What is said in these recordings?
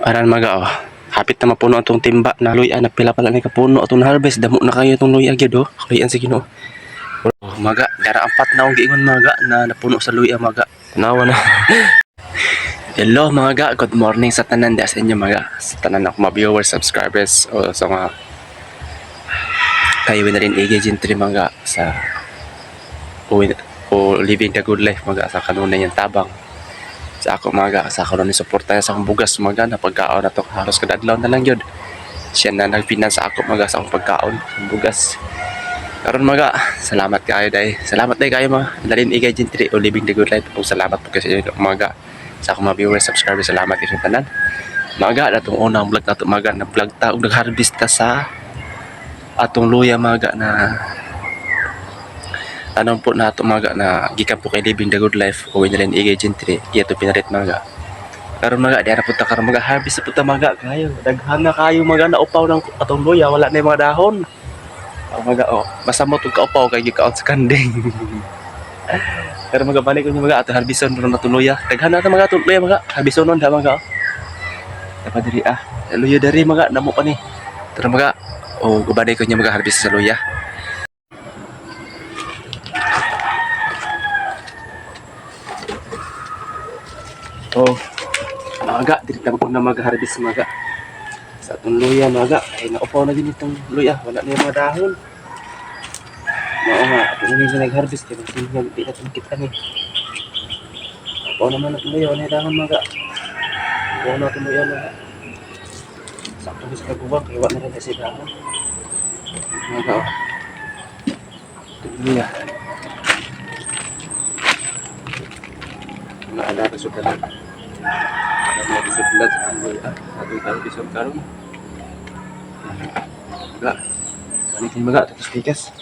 Aran maga oh. Hapit na mapuno atong timba na luya na pila pala ni kapuno atong harvest, damo na kayo itong luya gyud oh. Kaluyan sa Ginoo. Oh, maga, dara ang pat na akong giingon maga na napuno sa luya maga. Tanawa na. Hello mga ga, good morning sa tanan da sa inyo mga sa tanan ako mga viewers, subscribers o sa mga kayo na rin igay gentry mga sa o, o living the good life mga sa kanunay niyang tabang sa ako mga sa ako ni suporta sa akong bugas mga na pagkaon na to halos kada adlaw na lang yun siya na nagfinance sa ako mga sa akong pagkaon sa bugas karon mga. Salamat kayo dai, salamat dai kayo mga dalin igay gentry o living the good life o salamat po kasi mga sa akong mga viewers, subscribers, salamat kayo sa tanan mga. Atong unang vlog nato mga na vlog ta og nag-harvest ta sa atong luya mga na tanong po nato mga na gikan po kay Living the Good Life o nalin igay gentry iya to pinarit mga. Karon mga di ara po ta karon mga harvest po ta mga, kayo daghan na kayo mga na upaw ng atong luya, wala na yung mga dahon. Ang mga oh masamot og kaupaw kay gikaon sa kanding. Pero mga balik ko niyo mga atong harbison ron atong luya, daghan na ta mga atong luya mga harbison nun da mga oh. Dapat diri ah luya diri mga namo pa ni. Tara mga o gubalik ko niyo mga harvest sa luya. Oh, maga, diri ta na mag-harvest maga. Sa atong luya maga, ay naupaw na din itong luya, wala na yung mga dahon. Mao nga, ato na nila nag-harvest kay magsinyag di na kita ni. Upaw naman ang luya, wala na yung dahon maga. Upaw na itong luya maga. Sakto sa kaguwang, kay wala na rin kasi dahon. Maga oh. Itong luya. Mga ala ka sudalan. Mga disudlan sa itong luya. Ato yung harvest karon. Maga. Balik ni maga, tapos tikas.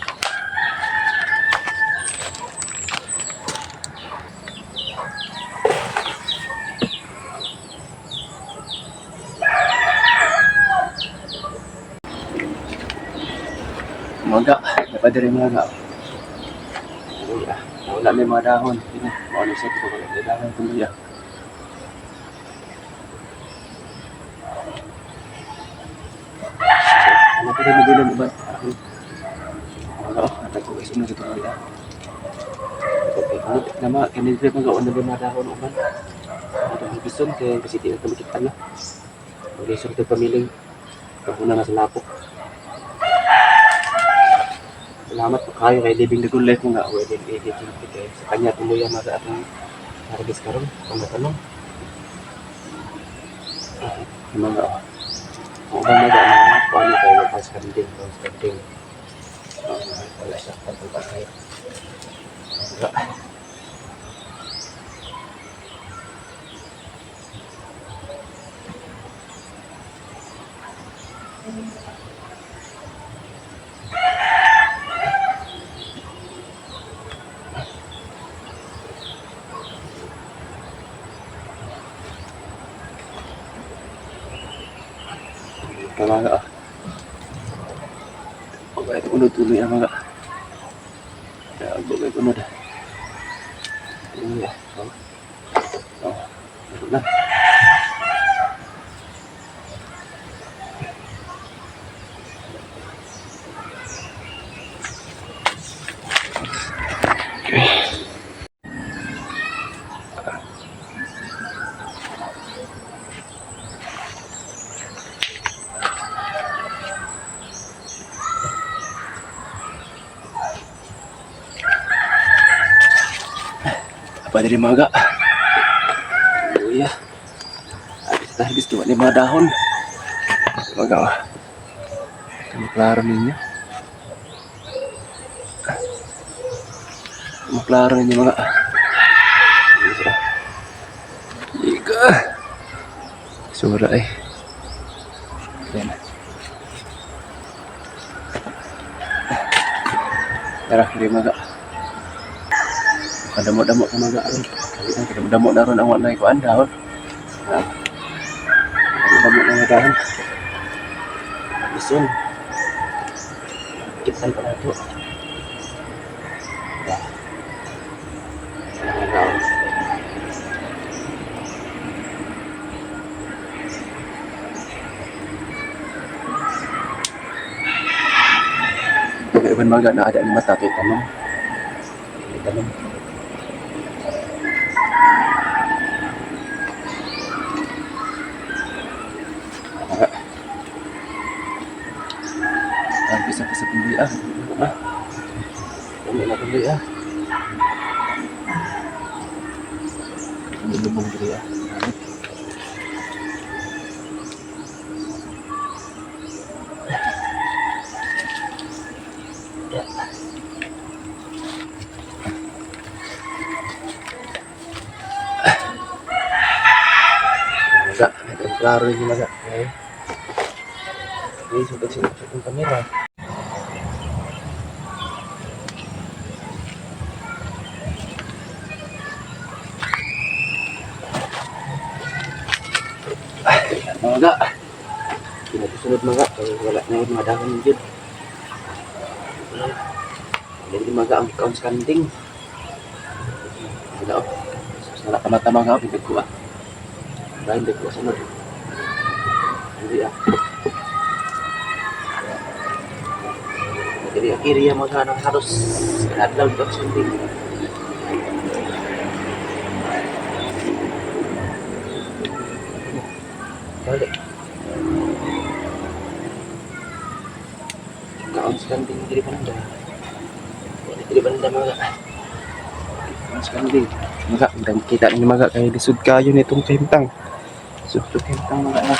Maga, dapat diri maga. Luya. Wala may mga dahon. Ini, mao ni siya ko wala may dahon itong luya. Ano pa rin nabilin ba? Maga, oh, natagpo guys, unod itong luya. Okay, unod na mga, kini diri maga, unod mga dahon uban. Ato ang bison kay kasi di na ito makita na. Mag-isok ito pamiling. Paguna na sa lapok. Salamat po kayo kay Living the Good Life mga wedding agent kay sa kanya tuloy ang mga atong harvest karon kung natanong. Ah, yung mga ang ubang mga mga kuan na kayo pas kanding pas kanding. Ah, wala siya pagpag kayo. Mga mga ah. Okay, unod tuloy ang mga. Bagay unod. Tuloy ah. Oh. Oh. Meron na. Okay. Apa dari maga? Luya. Habis ta habis tuwa ni mga dahon. Maga. Ah. Maklaro ninyo. Maklaro ninyo mga. Ika. Sura eh. Yan. Tara, hindi maga. Kadamo-damo ka maga aron. Kadamo-damo na ron ang walay kuan dahon. Ah. Kadamo na nga dahon. Ison. Kitan pa nato. Ya. Mga dahon. Iban maga na ada ni mata kay tanong. Kay tanong. Maga. Ang bisa pa sa tuloy ah. Ah. Dami na tuloy ah. Ang lubong diri ah. Maga, medyo klaro yung maga. Okay. Okay, sugod sila sa itong kamera. Ay, maga. Pinatusunod maga, kaya wala na yung mga dahon yun. Wala yung maga ang kaon sa kanding. Wala oh. Sus, wala ka mata mga oh, ko ah. Dahil hindi ko sunod. Hindi ah. Jadi akhirnya mo sana harus adlaw dito sa sundin. Balik. Kaon sa kanding diri banda. Wala diri banda mga. Kaon sa kanding. Mga, ang kita ninyo mga kay lisod kayo nitong kahimtang. Lisod to kahimtang mga anak.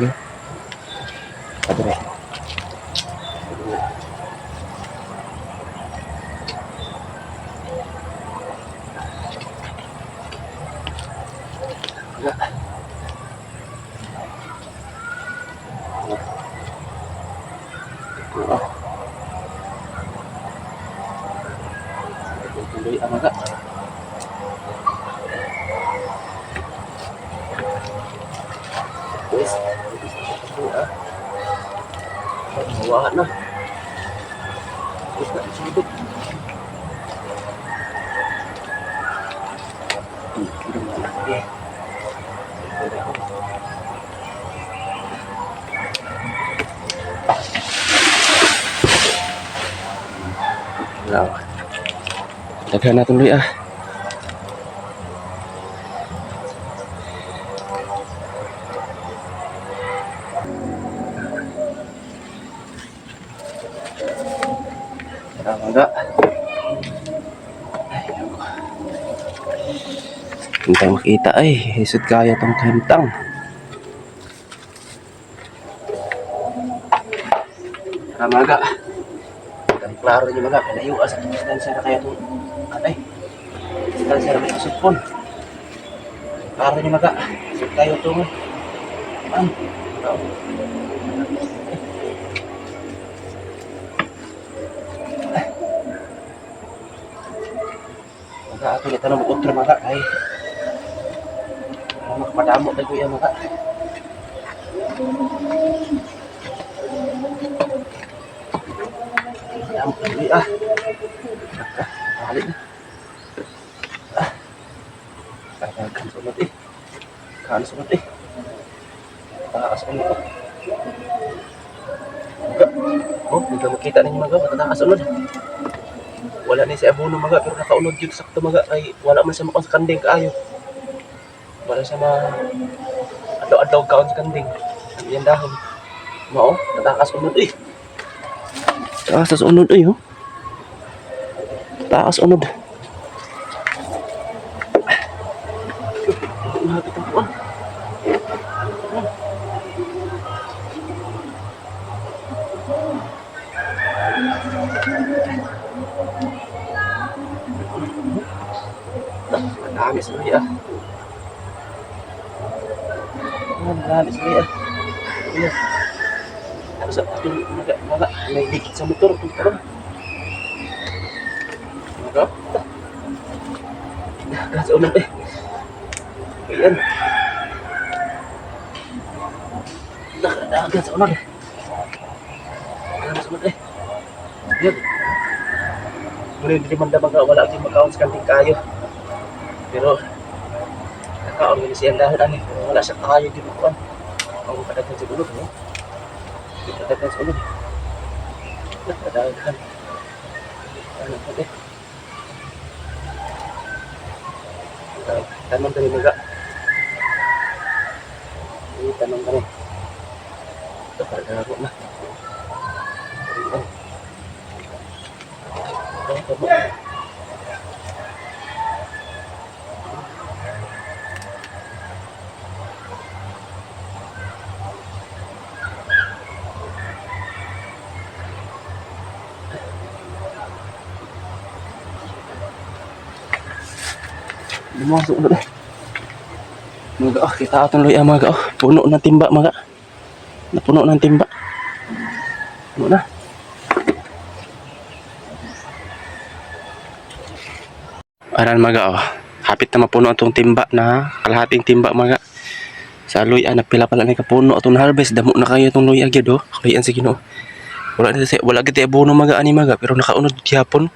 Yeah. Padre. Ah. Tuloy ang maga. Guys, ah. Mawahan na. Tapos na, sundot. Hindi mo na. Eh. Wala. Daghan na tuloy ah. Tara mga. Ay, ako. Hindi tayo makita ay. Isod kaya tong kahimtang. Tara mga. Ang klaro niyo mga. Kalayo sa itong distansya na kaya itong atay. Distansya na may usupon. Klaro niyo mga. Isod kayo itong man. Maga ato ni tanong utro maga kay. Para makapadamo tayo kuya maga. Padamo tayo ah. Ah, balik na. Ah. Kan sunod eh. Kan sunod eh. Taas ulo ko. Maga. Oh, hindi ka makita ninyo maga, matataas unod. Wala ni si abono maga pero nakaunod yun sakto maga kay wala man siya makaon sa kanding kaayo. Wala siya ma adlaw-adlaw kaon sa kanding. Ang iyang dahon. Mao, tatakas unod eh. Taas tas unod eh oh. Taas unod. Malapit ang kuwan. Marami sa ah. Marami sa ah. Iya. Ano sa atong maga maga may dikit sa motor kung karon. Maga. Gas ulit eh. Ayan. Nakadagan sa ulan eh. Gas ulit eh. Yan. Muna hindi man maga wala akong makaon sa kanting kayo. Pero nakaon gani siya dahil ani wala siya kayo di mo kuan. Ang kadaghan sa ulod no. Kadaghan sa ulod. Daghan. Ano pa eh? Tanong dali maga. Ini tanong dali. Ito para na. Ayan. Ito, ito. Lumasok na dahil. Mga oh, kita atong luya mga oh. Puno ng timba mga. Napuno ng timba. Puno na. Aran mga oh. Hapit na mapuno atong timba na kalahating timba mga. Sa luya na pila pala ni kapuno atong harvest, damo na kayo itong luya gyud oh. Luyan sa Ginoo. Wala na sa wala gid abono mga ani mga pero nakaunod gyapon.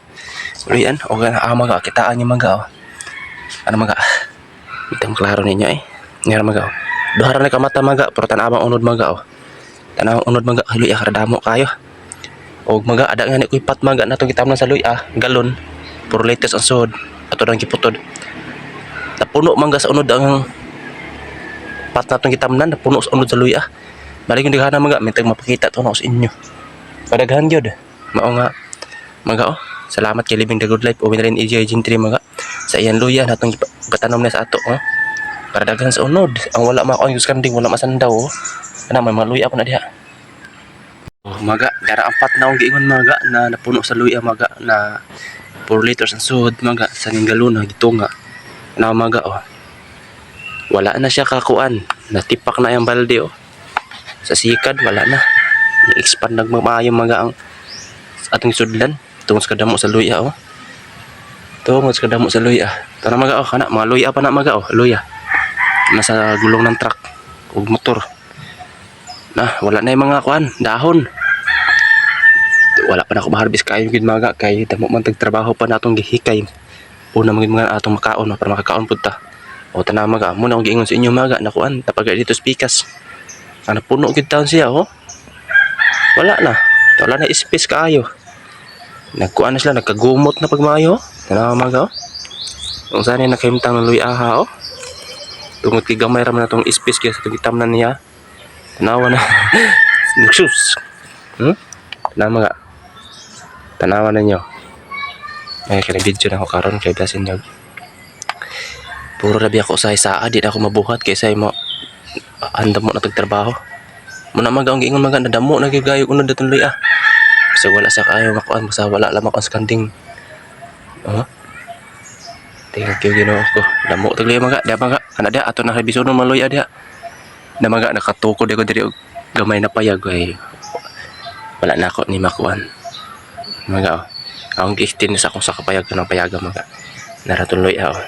Luyan o gana ah, mga kitaan niyo mga oh. Ano mga? Itang klaro ninyo eh. Ngara mga oh. Duha ra na ka mata mga pero tan-awang unod mga oh. Tan-awang unod mga luya karadamo kayo. Og mga ada nga ni kuy pat mga natong gitamnan sa luya galon. Puro latest ang sud. Ato nang giputod. Napuno man sa unod ang pat natong gitamnan, napuno sa unod sa luya. Balik yung daghan mga mintag mapakita to na sa inyo. Padaghan gyud. Mao nga mga oh. Salamat kay Living the Good Life o rin EJ Gentry mga sa iyan luya natong gipatanom na sa ato oh. Para daghan sa unod. Ang wala makuan yung kanding wala masandaw oh. Ana may mga luya pa na diha. Oh, maga, dara ang pat na akong giingon maga na napuno sa luya maga na 4 liters ang suod maga sa ning galon gitunga. Na maga oh. Wala na siya kakuan. Natipak na yung balde oh. Sa sikad wala na. Ni-expand nagmamaayo maga ang atong sudlan tungod sa kadamo sa luya oh. Tungod sa kadamo sa luya. Tara maga oh, kana mga luya pa na maga oh, luya. Nasa gulong ng truck ug motor. Na, wala na yung mga kuan, dahon. Wala pa na ako maharvest kayo gid maga kay damo man tag trabaho pa natong gihikay. Una man gid mga atong makaon para makakaon pud ta. O tanaw maga, mo na akong giingon sa inyo maga na kuan tapag dito sa pikas. Ana puno gid taon siya oh. Wala na. Wala na space kaayo. Nagkuan na sila, nagkagumot na pagmayo. Tanaw maga oh. Kung saan yung nakahimtang ng luya oh. Tungod kay gamay ra man atong space kaya sa itong gitamnan niya. Tanawa na. Sus. Tanawa mga. Tanawa ninyo. Ay, kaya video na ako karon kay basin nyo. Puro rabi ako sa isaa, di na ako mabuhat kaysa mo andam mo na tagtrabaho. Muna maga ang giingon maga nadamo na gyud gayo unod datong luya. Basta wala sa kaayo makuan, basta wala lamang ang kanding. Oh. Thank you Ginoo ko. Damo tag luya maga, diha maga. Ana diha ato na revision ng mga luya diha. Na maga nakatukod ako diri og gamay na payag ay wala na ako ni makuan. Maga oh. Akong gi-extend sa akong sa kapayag ng payaga maga. Naraton luya oh.